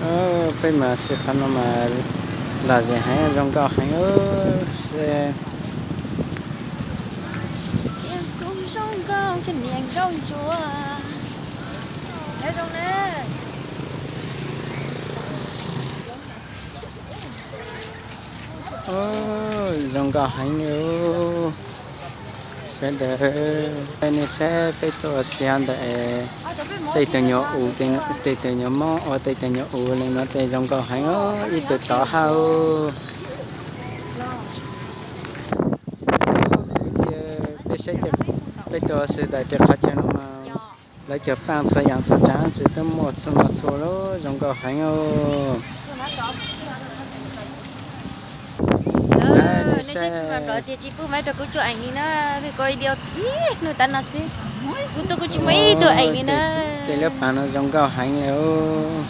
Peb mas xwb qhov no mas lom zem heev, zoo nkauj heev. Zoo nkauj thiab niam nkauj ntsuag. Zoo na. Zoo nkauj heev li. Sawv daws, nej saib peb tuaj ua si ntawm tej tus nyuam u, tej tus nyuam Hmoob ua tej tus nyuam u li no tej zoo nkauj heev os, ib tug tod hab. Peb saib, peb tuaj ua si ntawm tej qhov chaw no mas lawv cog paaj txhua yaam txhua tsaav tsi twb muaj txhua muaj txhua lub zoo nkauj heev os. Nej saib, tias tsis pub maiv rau kuv tsuj eem li na, ko ib hnub tas no xwb, kuv tuaj kuv tsis muaj ib tug eem li na. Tej lub paav no zoo nkauj heev li os.